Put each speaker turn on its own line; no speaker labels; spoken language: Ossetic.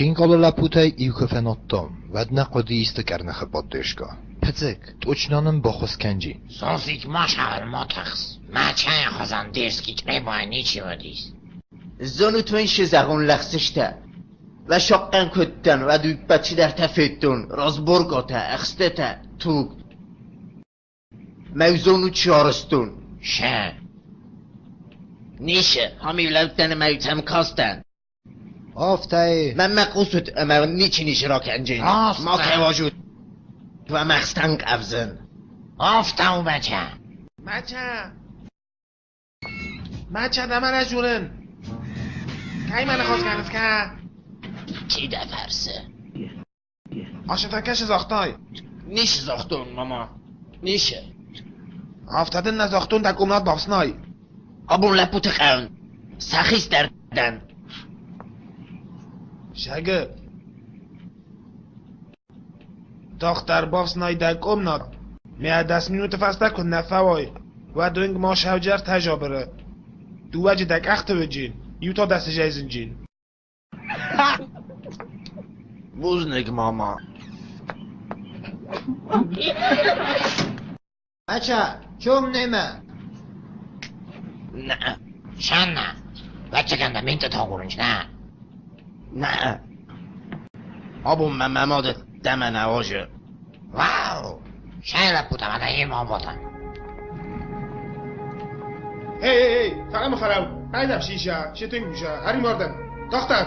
Цхинкъалы лӕппутӕй иу куы фӕнадтам, уӕд нӕ хъуыди исты къӕрныхы поддержка. Пыцык, точно нын баххуыс кӕнджи.
Сосик ма савӕр ма тыхс, мӕ чайы хуызӕн дерзкий Чъребайы ничи уыдис.
Зонут мын шы зӕгъон лӕгъстӕ. Вӕ сахъхъӕн кодтан, уӕд уиппӕт чидӕртӕ федтон, разборкатӕ, ӕхстытӕ, туг. Мӕ зонут шы арызтон?
Шы.
Нишы, ам-иу лӕудтӕн ӕмӕ-иу сӕм кастӕн.
Афтӕ.
Мӕнмӕ хъусут ӕмӕ ничи нишы ракӕнджын.
Афтӕ.
Макӕй уазут, уӕ мӕхстӕн къӕвзын.
Афтӕ у, Мача.
Мача! Мача, дӕ мӕнӕ журын! Кӕй мӕ ныхас кӕныс, кӕ?
Чи дӕ фӕрсы?
Ашытӕ кӕсы загътай?
Нишы загътон, мама. Нишы.
Афтӕ дын нӕ загътон, дӕ къомнат бафснай.
Абон лӕппуты хъӕуын. Сӕ хистӕр дӕн.
Шагы. Тагъддӕр бафснай дӕ къомнат. Ме 10 минуты фӕстӕ куы нӕ фӕуай, уӕд уынг ма сӕвджӕр тӕжабыры. Дыууӕджы дӕ къӕхты уыджин, иу та дӕ сыжӕй зынджин.
Бузныг, мама.
Ача, чом немӕ?
Нӕ.
Шанна, ӕвӕццӕгӕн дӕ минтӕ агурынц, нӕ?
Нӕ. Абон мӕ мӕ мады дӕмӕ нӕ уазы.
Вау! Сӕ лӕппутӕ мӕнӕ йемӕ абадӕн.
Эй, эй, эй, фӕлӕ ма фӕлӕу, айдав сиса, сетенгуса, ӕримардӕн. Тагъддӕр!